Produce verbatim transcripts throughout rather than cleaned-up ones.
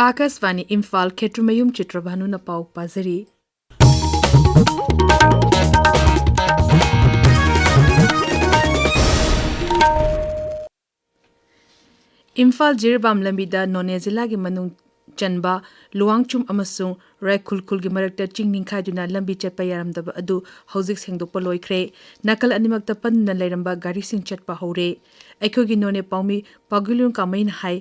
ꯑꯥꯀꯥꯁꯕꯥꯅꯤ ꯏꯝꯐꯥꯜ, ꯈꯦꯇ꯭ꯔꯤꯃꯌꯨꯝ ꯆꯤꯇ꯭ꯔꯚꯥꯅꯨꯅ ꯄꯥꯎ ꯄꯥꯖꯔꯤ꯫ ꯏꯝꯐꯥꯜ ꯖꯤꯔꯤꯕꯥꯝ ꯂꯝꯕꯤꯗ ꯅꯣꯅꯦ ꯖꯤꯂꯥꯒꯤ ꯃꯅꯨꯡ ꯆꯟꯕ ꯂꯨꯋꯥꯡꯆꯨꯝ ꯑꯃꯁꯨꯡ ꯔꯥꯏꯈꯨꯜ ꯈꯨꯜꯒꯤ ꯃꯔꯛꯇ ꯆꯤꯡ ꯅꯤꯡꯈꯥꯏꯗꯨꯅ ꯂꯝꯕꯤ ꯆꯠꯄ ꯌꯥꯔꯝꯗꯕ ꯑꯗꯨ ꯍꯧꯖꯤꯛ ꯁꯦꯡꯗꯣꯛꯄ ꯂꯣꯏꯈ꯭ꯔꯦ꯫ ꯅꯥꯀꯜ ꯑꯅꯤꯃꯛꯇ ꯄꯟꯗꯨꯅ ꯂꯩꯔꯝꯕ ꯒꯥꯔꯤꯁꯤꯡ ꯆꯠꯄ ꯍꯧꯔꯦ꯫ ꯑꯩꯈꯣꯏꯒꯤ ꯅꯣꯅꯦ ꯄꯥꯎꯃꯤ ꯄꯥꯒꯨꯂꯨꯟ ꯀꯥꯃꯩꯅ ꯍꯥꯏ,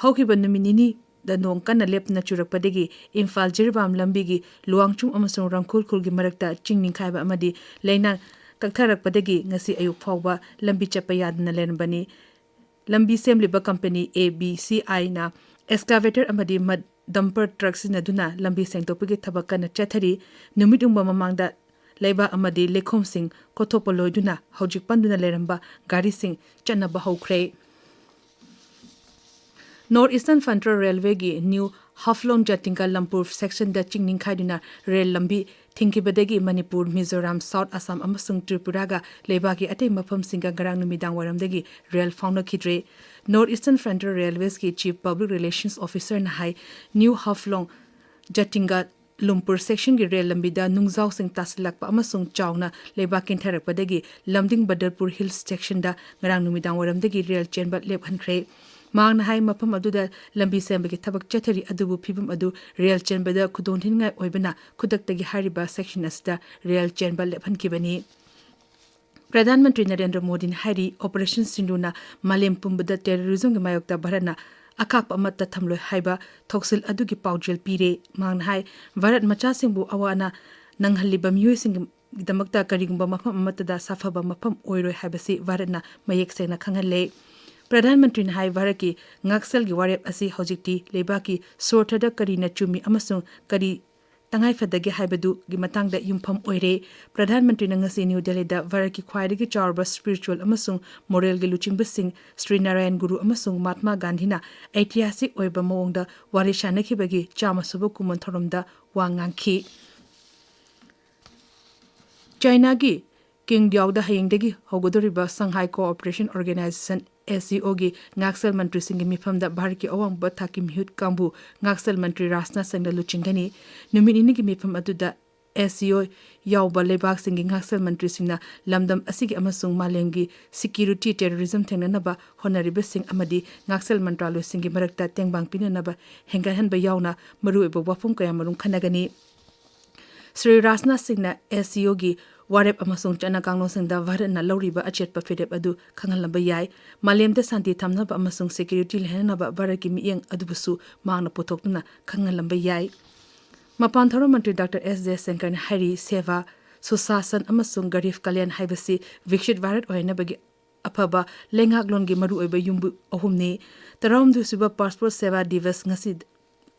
ꯍꯧꯈꯤꯕ ꯅꯨꯃꯤꯠ ꯅꯤꯅꯤꯗ ꯅꯣꯡ ꯀꯟꯅ ꯂꯦꯞꯇꯅ ꯆꯨꯔꯛꯄꯗꯒꯤ ꯏꯝꯐꯥꯜ ꯖꯤꯔꯤꯕꯥꯝ ꯂꯝꯕꯤꯒꯤ ꯂꯨꯋꯥꯡꯆꯨꯝ ꯑꯃꯁꯨꯡ ꯔꯥꯡꯈꯨꯜ ꯈꯨꯜꯒꯤ ꯃꯔꯛꯇ ꯆꯤꯡ ꯅꯤꯡꯈꯥꯏꯕ ꯑꯃꯗꯤ ꯂꯩꯅꯥꯡ ꯀꯛꯊꯔꯛꯄꯗꯒꯤ ꯉꯁꯤ ꯑꯌꯨꯛ ꯐꯥꯎꯕ ꯂꯝꯕꯤ ꯆꯠꯄ ꯌꯥꯗꯅ ꯂꯩꯔꯝꯕꯅꯤ꯫ ꯂꯝꯕꯤ ꯁꯦꯝꯂꯤꯕ ꯀꯝꯄꯅꯤ ꯑꯦ ꯕꯤ ꯁꯤ ꯑꯥꯏꯅ excavator ꯑꯃꯗꯤ mud dumper truck ꯁꯤꯖꯤꯟꯅꯗꯨꯅ ꯂꯝꯕꯤ ꯁꯦꯡꯗꯣꯛꯄꯒꯤ ꯊꯕꯛ ꯀꯟꯅ ꯆꯠꯊꯔꯤ꯫ ꯅꯨꯃꯤꯠ ꯌꯨꯡꯕ ꯃꯃꯥꯡꯗ ꯂꯩꯕꯥꯛ ꯑꯃꯗꯤ ꯂꯩꯈꯣꯝꯁꯤꯡ ꯀꯣꯊꯣꯛꯄ ꯂꯣꯏꯗꯨꯅ ꯍꯧꯖꯤꯛ ꯄꯟꯗꯨꯅ ꯂꯩꯔꯝꯕ ꯒꯥꯔꯤꯁꯤꯡ ꯆꯠꯅꯕ ꯍꯧꯈ꯭ꯔꯦ꯫ North Eastern Frontier ꯔꯦꯜꯋꯦꯒꯤ ꯅ꯭ꯌꯨ ꯍꯥꯐꯂꯣꯡ ꯖꯥꯇꯤꯡꯒ ꯂꯝꯄꯨꯔ ꯁꯦꯛꯁꯟꯗ ꯆꯤꯡ ꯅꯤꯡꯈꯥꯏꯗꯨꯅ ꯔꯦꯜ ꯂꯝꯕꯤ ꯊꯤꯡꯈꯤꯕꯗꯒꯤ ꯃꯅꯤꯄꯨꯔ, ꯃꯤꯖꯣꯔꯥꯝ, ꯁꯥꯎꯠ ꯑꯁꯥꯝ ꯑꯃꯁꯨꯡ ꯇ꯭ꯔꯤꯄꯨꯔꯥꯒ ꯂꯩꯕꯥꯛꯀꯤ ꯑꯇꯩ ꯃꯐꯝꯁꯤꯡꯒ ꯉꯔꯥꯡ ꯅꯨꯃꯤꯗꯥꯡ ꯋꯥꯏꯔꯝꯗꯒꯤ ꯔꯦꯜ ꯐꯥꯎꯅꯈꯤꯗ꯭ꯔꯦ꯫ North Eastern Frontier ꯔꯦꯜꯋꯦꯁꯀꯤ Chief Public Relations Officerꯅ ꯍꯥꯏ, ꯅ꯭ꯌꯨ ꯍꯥꯐꯂꯣꯡ ꯖꯥꯇꯤꯡꯒ ꯂꯨꯝꯄꯨꯔ ꯁꯦꯛꯁꯟꯒꯤ ꯔꯦꯜ ꯂꯝꯕꯤꯗ ꯅꯨꯡꯖꯥꯎꯁꯤꯡ ꯇꯥꯁꯤꯜꯂꯛꯄ ꯑꯃꯁꯨꯡ ꯆꯥꯎꯅ ꯂꯩꯕꯥꯛ ꯀꯤꯟꯊꯔꯛꯄꯗꯒꯤ ꯂꯝꯗꯤꯡ ꯕꯗꯔꯄꯨꯔ ꯍꯤꯜꯁ ꯁꯦꯛꯁꯟꯗ ꯉꯔꯥꯡ ꯅꯨꯃꯤꯗꯥꯡ ꯋꯥꯏꯔꯝꯗꯒꯤ ꯔꯦꯜ ꯆꯦꯟꯕ ꯂꯦꯞꯍꯟꯈ꯭ꯔꯦ꯫ ꯃꯍꯥꯛꯅ ꯍꯥꯏ, ꯃꯐꯝ ꯑꯗꯨꯗ ꯂꯝꯕꯤ ꯁꯦꯝꯕꯒꯤ ꯊꯕꯛ ꯆꯠꯊꯔꯤ, ꯑꯗꯨꯕꯨ ꯐꯤꯕꯝ ꯑꯗꯨ ꯔꯦꯜ ꯆꯦꯟꯕꯗ ꯈꯨꯗꯣꯡꯊꯤꯅꯤꯡꯉꯥꯏ ꯑꯣꯏꯕꯅ ꯈꯨꯗꯛꯇꯒꯤ ꯍꯥꯏꯔꯤꯕ ꯁꯦꯛꯁꯟ ꯑꯁꯤꯗ ꯔꯦꯜ ꯆꯦꯟꯕ ꯂꯦꯞꯍꯟꯈꯤꯕꯅꯤ꯫ ꯄ꯭ꯔꯙꯥꯟ ꯃꯟꯇ꯭ꯔꯤ ꯅꯔꯦꯟꯗ꯭ꯔ ꯃꯣꯗꯤꯅ ꯍꯥꯏꯔꯤ, ꯑꯣꯄꯔꯦꯁꯟ ꯁꯤꯟꯗꯨꯅ ꯃꯥꯂꯦꯝ ꯄꯨꯝꯕꯗ ꯇꯦꯔꯣꯔꯤꯖꯝꯒꯤ ꯃꯥꯌꯣꯛꯇ ꯚꯥꯔꯠꯅ ꯑꯈꯥꯛꯄ ꯑꯃꯠꯇ ꯊꯝꯂꯣꯏ ꯍꯥꯏꯕ ꯊꯧꯁꯤꯜ ꯑꯗꯨꯒꯤ ꯄꯥꯎꯖꯦꯜ ꯄꯤꯔꯦ꯫ ꯃꯍꯥꯛꯅ ꯍꯥꯏ, ꯚꯥꯔꯠ ꯃꯆꯥꯁꯤꯡꯕꯨ ꯑꯋꯥ ꯑꯅꯥ ꯅꯪꯍꯜꯂꯤꯕ ꯃꯤꯑꯣꯏꯁꯤꯡꯒꯤꯗꯃꯛꯇ ꯀꯔꯤꯒꯨꯝꯕ ꯃꯐꯝ ꯑꯃꯠꯇꯗ ꯁꯥꯐꯕ ꯃꯐꯝ ꯑꯣꯏꯔꯣꯏ ꯍꯥꯏꯕꯁꯤ ꯚꯥꯔꯠꯅ ꯃꯌꯦꯛ ꯁꯦꯡꯅ ꯈꯪꯍꯜꯂꯦ꯫ ꯄ꯭ꯔꯙꯥꯟ ꯃꯟꯇ꯭ꯔꯤꯅ ꯍꯥꯏ, ꯚꯥꯔꯠꯀꯤ ꯉꯥꯛꯁꯦꯜꯒꯤ ꯋꯥꯔꯦꯞ ꯑꯁꯤ ꯍꯧꯖꯤꯛꯇꯤ ꯂꯩꯕꯥꯛꯀꯤ ꯁꯣꯔꯊꯗ ꯀꯔꯤꯅ ꯆꯨꯝꯃꯤ ꯑꯃꯁꯨꯡ ꯀꯔꯤ ꯇꯉꯥꯏꯐꯗꯒꯦ ꯍꯥꯏꯕꯗꯨꯒꯤ ꯃꯇꯥꯡꯗ ꯌꯨꯝꯐꯝ ꯑꯣꯏꯔꯦ꯫ ꯄ꯭ꯔꯙꯥꯟ ꯃꯟꯇ꯭ꯔꯤꯅ ꯉꯁꯤ ꯅ꯭ꯌꯨ ꯗꯦꯜꯂꯤꯗ ꯚꯥꯔꯠꯀꯤ ꯈ꯭ꯋꯥꯏꯗꯒꯤ ꯆꯥꯎꯔꯕ ꯁ꯭ꯄꯤꯔꯤꯆꯨꯋꯦꯜ ꯑꯃꯁꯨꯡ ꯃꯣꯔꯦꯜꯒꯤ ꯂꯨꯆꯤꯡꯕꯁꯤꯡ ꯁ꯭ꯔꯤ ꯅꯥꯔꯥꯌꯟ ꯒꯨꯔꯨ ꯑꯃꯁꯨꯡ ꯃꯍꯥꯠꯃꯥ ꯒꯥꯟꯙꯤꯅ ꯑꯩꯇꯤꯍꯥꯁꯤꯛ ꯑꯣꯏꯕ ꯃꯑꯣꯡꯗ ꯋꯥꯔꯤ ꯁꯥꯅꯈꯤꯕꯒꯤ ꯆꯥꯝꯃ ꯁꯨꯕ ꯀꯨꯝꯑꯣꯟ ꯊꯧꯔꯝꯗ ꯋꯥ ꯉꯥꯡꯈꯤ꯫ ꯆꯥꯏꯅꯥꯒꯤ ꯀꯤꯡꯗꯤꯌꯥꯎꯗ ꯍꯌꯦꯡꯗꯒꯤ ꯍꯧꯒꯗꯧꯔꯤꯕ Shanghai cooperation organisation, S C ꯑꯣꯒꯤ ꯉꯥꯛꯁꯦꯜ ꯃꯟꯇ꯭ꯔꯤꯁꯤꯡꯒꯤ ꯃꯤꯐꯝꯗ ꯚꯥꯔꯠꯀꯤ ꯑꯋꯥꯡꯕ ꯊꯥꯛꯀꯤ ꯃꯤꯍꯨꯠ ꯀꯥꯡꯕꯨ ꯉꯥꯛꯁꯦꯜ ꯃꯟꯇ꯭ꯔꯤ ꯔꯥꯖꯅꯥꯊ ꯁꯤꯡꯅ ꯂꯨꯆꯤꯡꯒꯅꯤ꯫ ꯅꯨꯃꯤꯠ ꯅꯤꯅꯤꯒꯤ ꯃꯤꯐꯝ ꯑꯗꯨꯗ ꯑꯦꯁ ꯁꯤ ꯑꯣ ꯌꯥꯎꯕ ꯂꯩꯕꯥꯛꯁꯤꯡꯒꯤ ꯉꯥꯛꯁꯦꯜ ꯃꯟꯇ꯭ꯔꯤꯁꯤꯡꯅ ꯂꯝꯗꯝ ꯑꯁꯤꯒꯤ ꯑꯃꯁꯨꯡ ꯃꯥꯂꯦꯝꯒꯤ ꯁꯤꯀ꯭ꯌꯨꯔꯤꯇꯤ, ꯇꯦꯔꯣꯔꯤꯖꯝ ꯊꯦꯡꯅꯅꯕ ꯍꯣꯠꯅꯔꯤꯕꯁꯤꯡ ꯑꯃꯗꯤ ꯉꯥꯛꯁꯦꯜ ꯃꯟꯇ꯭ꯔꯥꯂꯣꯏꯁꯤꯡꯒꯤ ꯃꯔꯛꯇ ꯇꯦꯡꯕꯥꯡ ꯄꯤꯅꯅꯕ ꯍꯦꯟꯒꯠꯍꯟꯕ ꯌꯥꯎꯅ ꯃꯔꯨꯑꯣꯏꯕ ꯋꯥꯐꯝ ꯀꯌꯥꯃꯔꯨꯝ ꯈꯟꯅꯒꯅꯤ꯫ ꯁ꯭ꯔꯤ ꯔꯥꯖꯅꯥꯊ ꯁꯤꯡꯅ ꯑꯦꯁ ꯁꯤ ꯑꯣꯒꯤ ꯋꯥꯔꯦꯞ ꯑꯃꯁꯨꯡ ꯆꯠꯅ ꯀꯥꯡꯂꯣꯟꯁꯤꯡꯗ ꯚꯥꯔꯠꯅ ꯂꯧꯔꯤꯕ ꯑꯆꯦꯠꯄ ꯐꯤꯔꯦꯞ ꯑꯗꯨ ꯈꯪꯍꯜꯂꯝꯕ ꯌꯥꯏ꯫ ꯃꯥꯂꯦꯝꯗ ꯁꯥꯟꯇꯤ ꯊꯝꯅꯕ ꯑꯃꯁꯨꯡ ꯁꯦꯀ꯭ꯌꯨꯔꯤꯇꯤ ꯂꯩꯍꯟꯅꯕ ꯚꯥꯔꯠꯀꯤ ꯃꯤꯠꯌꯦꯡ ꯑꯗꯨꯕꯨꯁꯨ ꯃꯍꯥꯛꯅ ꯄꯨꯊꯣꯛꯇꯨꯅ ꯈꯪꯍꯜꯂꯝꯕ ꯌꯥꯏ꯫ ꯃꯄꯥꯟ ꯊꯧꯔꯝ ꯃꯟꯇ꯭ꯔꯤ ꯗꯥꯛꯇꯔ ꯑꯦꯁ ꯖꯌꯁꯪꯀꯔꯅ ꯍꯥꯏꯔꯤ, ꯁꯦꯕꯥ, ꯁꯨꯁꯥꯁꯟ ꯑꯃꯁꯨꯡ ꯒꯔꯤꯕ ꯀꯂꯌꯥꯟ ꯍꯥꯏꯕꯁꯤ ꯚꯤꯛꯁꯤꯠ ꯚꯥꯔꯠ ꯑꯣꯏꯍꯟꯅꯕꯒꯤ ꯑꯐꯕ ꯂꯩꯉꯥꯛꯂꯣꯟꯒꯤ ꯃꯔꯨꯑꯣꯏꯕ ꯌꯨꯝꯕꯨ ꯑꯍꯨꯝꯅꯤ꯫ ꯇꯔꯥꯍꯨꯝꯗꯣꯏꯁꯨꯕ ꯄꯥꯁꯄꯣꯔꯠ ꯁꯦꯕꯥ ꯗꯤꯕꯁ ꯉꯁꯤ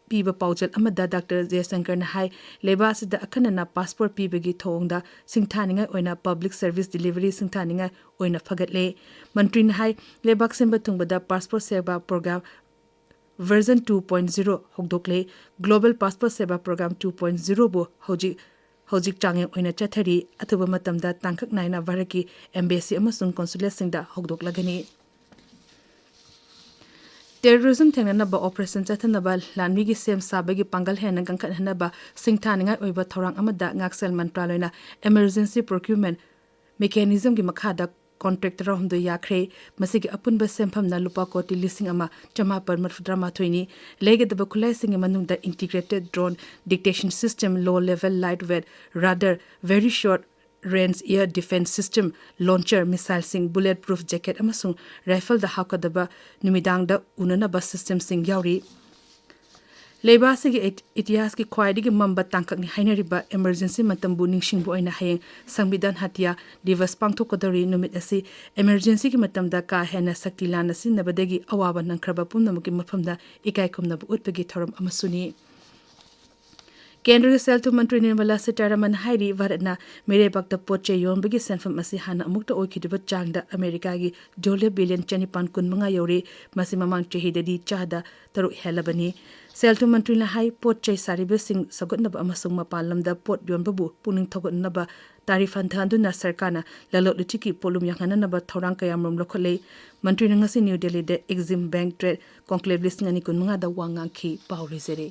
ꯄꯤꯕ ꯄꯥꯎꯖꯦꯜ ꯑꯃꯗ ꯗꯥꯛꯇꯔ ꯖꯌꯁꯪꯀꯔꯅ ꯍꯥꯏ, ꯂꯩꯕꯥꯛ ꯑꯁꯤꯗ ꯑꯈꯟꯅꯅ ꯄꯥꯁꯄꯣꯔꯠ ꯄꯤꯕꯒꯤ ꯊꯧꯑꯣꯡꯗ ꯁꯤꯡꯊꯥꯅꯤꯡꯉꯥꯏ ꯑꯣꯏꯅ ꯄꯕ꯭ꯂꯤꯛ ꯁꯔꯚꯤꯁ ꯗꯤꯂꯤꯚꯔꯤ ꯁꯤꯡꯊꯥꯅꯤꯡꯉꯥꯏ ꯑꯣꯏꯅ ꯐꯒꯠꯂꯦ꯫ ꯃꯟꯇ꯭ꯔꯤꯅ ꯍꯥꯏ, ꯂꯩꯕꯥꯛ ꯁꯤꯟꯕ ꯊꯨꯡꯕꯗ passport Seva programme version two point zero ꯍꯧꯗꯣꯛꯂꯦ꯫ Global passport Seva programme two point ꯖꯤꯔꯣꯕꯨ ꯍꯧꯖꯤꯛ, ꯍꯧꯖꯤꯛ ꯆꯥꯡꯌꯦꯡ ꯑꯣꯏꯅ ꯆꯠꯊꯔꯤ꯫ ꯑꯊꯨꯕ ꯃꯇꯝꯗ ꯇꯥꯡꯀꯛ ꯅꯥꯏꯅ ꯚꯥꯔꯠꯀꯤ ꯑꯦꯝꯕꯦꯁꯤ ꯑꯃꯁꯨꯡ ꯀꯣꯟꯁꯨꯂꯦꯠꯁꯤꯡꯗ ꯍꯧꯗꯣꯛꯂꯒꯅꯤ꯫ ꯇꯦꯔꯣꯔꯤꯖꯝ ꯊꯦꯡꯅꯅꯕ ꯑꯣꯄꯔꯦꯁꯟ ꯆꯠꯊꯅꯕ ꯂꯥꯟꯃꯤꯒꯤ ꯁꯦꯝ ꯁꯥꯕꯒꯤ ꯄꯥꯡꯒꯜ ꯍꯦꯟꯅ ꯀꯟꯈꯠꯍꯟꯅꯕ ꯁꯤꯡꯊꯥꯅꯤꯡꯉꯥꯏ ꯑꯣꯏꯕ ꯊꯧꯔꯥꯡ ꯑꯃꯗ ꯉꯥꯛꯁꯦꯜ ꯃꯟꯇ꯭ꯔꯥꯂꯣꯏꯅ ꯏꯃꯔꯖꯦꯟꯁꯤ ꯄ꯭ꯔꯣꯀ꯭ꯌꯨꯔꯃꯦꯟ ꯃꯦꯀꯥꯅꯤꯖꯝꯒꯤ ꯃꯈꯥꯗ ꯀꯣꯟꯇ꯭ꯔꯦꯛ ꯇꯔꯥꯍꯨꯝꯗꯣꯏ ꯌꯥꯈ꯭ꯔꯦ꯫ ꯃꯁꯤꯒꯤ ꯑꯄꯨꯟꯕ ꯁꯦꯟꯐꯝꯅ ꯂꯨꯄꯥ ꯀꯣꯇꯤ ꯂꯤꯁꯤꯡ ꯑꯃ ꯆꯃꯥꯄꯜ ꯃꯔꯤꯐꯨꯇꯔꯥ ꯃꯥꯊꯣꯏꯅꯤ꯫ ꯂꯩꯒꯗꯕ ꯈꯨꯠꯂꯥꯏꯁꯤꯡꯒꯤ ꯃꯅꯨꯡꯗ integrated drone detection system, low level light weight radar, very short range air defense system, launcher, missileꯁꯤꯡ, bullet proof jacket ꯑꯃꯁꯨꯡ ꯔꯥꯏꯐꯜꯗ ꯍꯥꯞꯀꯗꯕ ꯅꯨꯃꯤꯗꯥꯡꯗ ꯎꯅꯅꯕ systemꯁꯤꯡ ꯌꯥꯎꯔꯤ꯫ ꯂꯩꯕꯥꯛ ꯑꯁꯤꯒꯤ ꯏꯠ-, ꯏꯇꯤꯍꯥꯁꯀꯤ ꯈ꯭ꯋꯥꯏꯗꯒꯤ ꯃꯝꯕ ꯇꯥꯡꯀꯛꯅꯤ ꯍꯥꯏꯅꯔꯤꯕ ꯏꯃꯔꯖꯦꯟꯁꯤ ꯃꯇꯝꯕꯨ ꯅꯤꯡꯁꯤꯡꯕ ꯑꯣꯏꯅ ꯍꯌꯦꯡ ꯁꯪꯕꯤꯙꯥꯟ ꯍꯇꯤꯌꯥ ꯗꯤꯕꯁ ꯄꯥꯡꯊꯣꯛꯀꯗꯧꯔꯤ꯫ ꯅꯨꯃꯤꯠ ꯑꯁꯤ ꯏꯃꯔꯖꯦꯟꯁꯤꯒꯤ ꯃꯇꯝꯗ ꯀꯥ ꯍꯦꯟꯅ ꯁꯛꯇꯤ ꯂꯥꯟꯅ ꯁꯤꯖꯤꯟꯅꯕꯗꯒꯤ ꯑꯋꯥꯕ ꯅꯪꯈ꯭ꯔꯕ ꯄꯨꯝꯅꯃꯛꯀꯤ ꯃꯐꯝꯗ ꯏꯀꯥꯏ ꯈꯨꯝꯅꯕ ꯎꯠꯄꯒꯤ ꯊꯧꯔꯝ ꯑꯃꯁꯨꯅꯤ꯫ ꯀꯦꯟꯗ꯭ꯔꯒꯤ ꯁꯦꯜ ꯊꯨꯝ ꯃꯟꯇ꯭ꯔꯤ ꯅꯤꯔꯃꯂꯥ ꯁꯤꯇꯥꯔꯥꯃꯟ ꯍꯥꯏꯔꯤ, ꯚꯥꯔꯠꯅ ꯃꯤꯔꯩꯕꯥꯛꯇ ꯄꯣꯠ ꯆꯩ ꯌꯣꯟꯕꯒꯤ ꯁꯦꯟꯐꯝ ꯑꯁꯤ ꯍꯥꯟꯅ ꯑꯃꯨꯛꯇ ꯑꯣꯏꯈꯤꯗ꯭ꯔꯤꯕ ꯆꯥꯡꯗ ꯑꯃꯦꯔꯤꯀꯥꯒꯤ ꯗꯣꯂꯔ ꯕꯤꯂꯤꯌꯟ ꯆꯅꯤꯄꯥꯟ ꯀꯨꯟꯃꯉꯥ ꯌꯧꯔꯦ꯫ ꯃꯁꯤ ꯃꯃꯥꯡ ꯆꯍꯤꯗꯗꯤ ꯆꯥꯗ ꯇꯔꯨꯛ ꯍꯦꯜꯂꯕꯅꯤ꯫ ꯁꯦꯜ ꯊꯨꯝ ꯃꯟꯇ꯭ꯔꯤꯅ ꯍꯥꯏ, ꯄꯣꯠ ꯆꯩ ꯁꯥꯔꯤꯕꯁꯤꯡ ꯁꯧꯒꯠꯅꯕ ꯑꯃꯁꯨꯡ ꯃꯄꯥꯟ ꯂꯝꯗ ꯄꯣꯠ ꯌꯣꯟꯕꯕꯨ ꯄꯨꯛꯅꯤꯡ ꯊꯧꯒꯠꯅꯕ ꯇꯥꯔꯤꯐ ꯍꯟꯊꯍꯟꯗꯨꯅ ꯁꯔꯀꯥꯔꯅ ꯂꯂꯣꯟ ꯏꯇꯤꯛꯀꯤ ꯄꯣꯠꯂꯨꯝ ꯌꯥꯡꯍꯟꯅꯅꯕ ꯊꯧꯔꯥꯡ ꯀꯌꯥꯃꯔꯨꯝ ꯂꯧꯈꯠꯂꯦ꯫ ꯃꯟꯇ꯭ꯔꯤꯅ ꯉꯁꯤ ꯅ꯭ꯌꯨ ꯗꯦꯜꯂꯤꯗ ꯑꯦꯛꯖꯤꯝ ꯕꯦꯡꯛ ꯇ꯭ꯔꯦꯗ ꯀꯣꯟꯀ꯭ꯂꯦꯕ ꯂꯤꯁꯤꯡ ꯑꯅꯤ ꯀꯨꯟꯃꯉꯥꯗ ꯋꯥ ꯉꯥꯡꯈꯤ꯫ ꯄꯥꯎ ꯂꯣꯏꯖꯔꯦ꯫